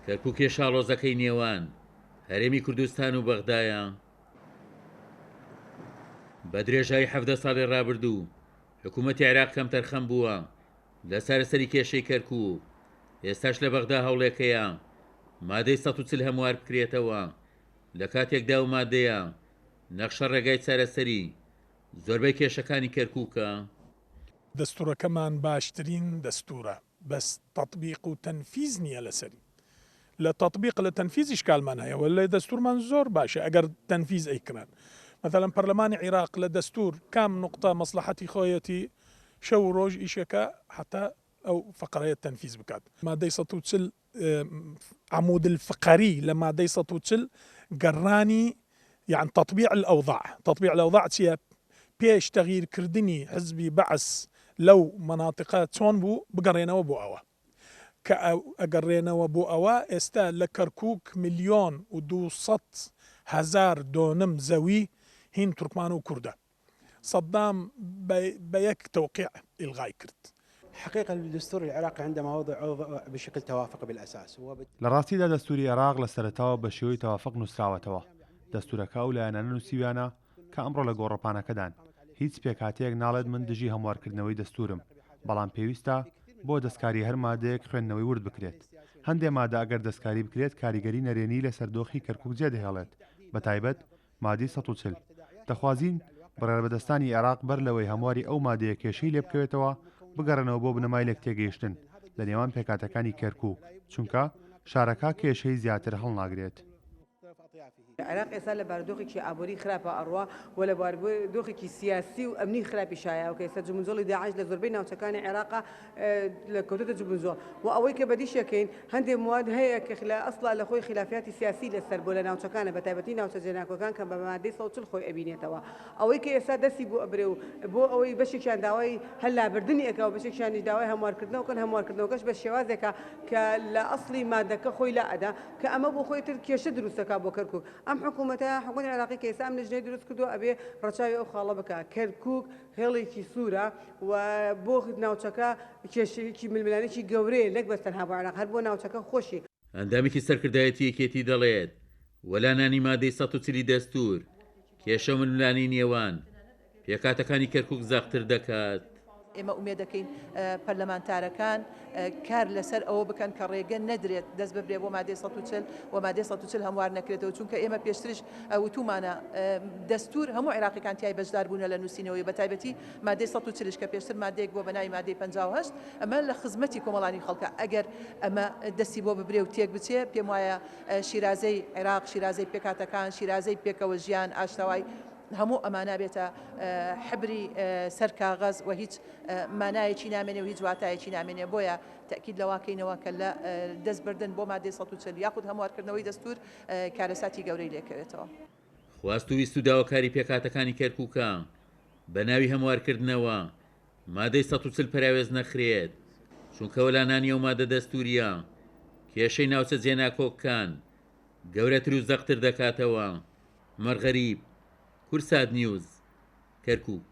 کەرکوک کێشە ئاڵۆزەکەی نێوان هەرێمی کوردستان و بەغدایە. بە درێژایی 17 ساڵی ڕابردوو حکوومەتی عێراق کەمتەرخەم بووە لە چارەسەری کێشەی کەرکوک، ئێستاش لە بەغدا هەوڵێک هەیە مادەی 140 هەموار بکرێتەوە، لە کاتێکدا ئەو مادەیە نەخشە ڕێگای چارەسەری زۆربەی کێشەکانی کەرکوکە. دەستورەکەمان باشترین دەستورە بەس تەتبیق و تەنفیز نیە لەسەری لە تەتبیق لە تەنفیز ئیشکالمان هەیە وە لە دەستورمان زۆر باشە ئەگەر تەنفیز ئەیکران مەسەلەن پەرلەمانی عیراق لە دەستور کام نوقتە مەسلەحەتی خۆیەتی شەو و ڕۆژ ئیشەکە حەتا ئەو فەقەرەیە تەنفیز بکات. مادەی 140 عمود الفقری لە مادەی 140 گەڕانی یان تطبیع الاوضاع تطبیع الاوضاع چیە پێش تەغییر کردنی حزبی بەعس لەو مەناتیقە چۆن بوو بگەڕێنەوە بۆ ئەوە کە ئەگەڕێنەوە بۆ ئەوە ئێستا لە کەرکوک ملیۆن و 200 هەزار دۆنم زەوی هین تورکمان و کوردە صدام بە یەک تەوقیع ئیلغای کرد. حقیقە الدستور العراقی عندما وضع وضع بشکل توافقی بالاساس وبت. لە ڕاستیدا دەستووری عێراق لە سەرەتاوە بە شێوەی تەوافق نووسراوەتەوە، دەستوورەکە ئەو لایەنانە نووسیویانە کە ئەمڕۆ لە گۆڕەپانەکەدان، هیچ پێکهاتەیەک ناڵێت من دژی هەموارکردنەوەی دەستوورم، بەڵام پێویستە بۆ دەستکاری هەر مادەیەک خوێندنەوەی ورد بکرێت. هەندێ مادە ئەگەر دەستکاری بکرێت کاریگەری نەرێنی لەسەر دۆخی کەرکووک جێدەهێڵێت، بەتایبەت مادەی 140، دەخوازین بڕیاربەدەستانی عێراق بەر لەوەی هەمواری ئەو مادەیە کێشەی لێبکەوێتەوە، بگەڕێنەوە بۆ بنەمای لێکتێگەیشتن لە نێوان پێکهاتەکانی کەرکووک، چونکە شارەکە کێشەی زیاتر هەڵناگرێت. عێراق ئێستا لە بارودۆخێکی ئابووری خراپا ئەڕوا و لە بارودۆخێکی سیاسی و ئەمنی خراپیشایە و کە ئێستا جموجۆڵی داعش لە زۆربەی ناوچەکانی عێراقا لە کەوتۆتە جموجۆڵ و ئەوەی کە بەدیشەکەین هەندێ مواد هەیە کە لە ئەسڵا لە خۆی خیلافیاتی سیاسی لەسەر بووە لە ناوچەکانە بە تایبەتی ناوچە جێناکۆکان کە بە مادەی 140 خۆی ئەبینێتەوە ئەوەی کە ئێستا دەستی بۆ ئەبرێ و بۆ ئەوەی بەشێکیان داوای هەر لابردنی ئەکا و بەشێکیانیش داوای هەموارکردنەوە کەن هەموارکردنەوەکەش بە شێوازێکە کە لە ئەسڵی مادەکە خۆی لا ئەدا کە ئەمە بۆ خۆی تر کێشە دروست ئەکا بۆ کەرکوک ئەم حکوومەتە حکوومەتی عێراقی کە ئێستا ئەم لجنەی دروست کردووە ئەبێ ڕەچاوی ئەو خاڵە بکا کەرکوک هێڵێکی سوورە و بۆ ناوچەکە کێشەیەکی ململانێکی گەورەیە نەک بەس تەنها بۆ عێراق هەر بۆ ناوچەکە خۆشی. ئەندامێکی سەرکردایەتی یەکێتی دەڵێت، وەلانانی مادەی 140 ی دەستوور کێشە و ململانێی نێوان پێکهاتەکانی کەرکوک زەقتر دەکات. ئێمە ئومێد دەکەین پەرلەمانتارەکان کار لەسەر ئەوە بکەن کە ڕێگە نەدرێت دەست ببرێ بۆ مادەی 140 و مادەی 140 هەموار نەکرێتەوە، چونکە ئێمە پێشتریش وتومانە دەستور هەموو عێراقیەکان تیای بەشدار بوونە لە نووسینەوەی، بەتایبەتی مادەی 140 کە پێشتر مادەیەک بووە بە ناوی مادەی 58 ئەمە لە خزمەتی کۆمەڵانی خەڵکە، ئەگەر ئەمە دەستی بۆ ببرێ و تێک بچێ پێم وایە شیرازەی عێراق، شیرازەی پێکهاتەکان، شیرازەی پێکەوە ژیان، ئاشتەوای، هەموو ئەمانە بێتە حبری سەر کاغەز و هیچ مانایەکی نامێنێ و هیچ واتایەکی نامێنێ، بۆیە تەئکید لەوە کەینەوە کە لە دەست بردن بۆ مادەی 140 یاخود هەموارکردنەوەی دەستوور کارەساتی گەورەی لێکەوێتەوە. خواست و ویست و داواکاری پێکهاتەکانی کەرکوکە بە ناوی هەموارکردنەوە مادەی 140 پەراوێز نەخرێت، چونکە وەلانانی ئەو مادە دەستوریە کێشەی ناوچە جێناکۆککان گەورەتر و زەقتر دەکاتەوە. عومەر غەریب، کوردسات نیوز، کەرکوک.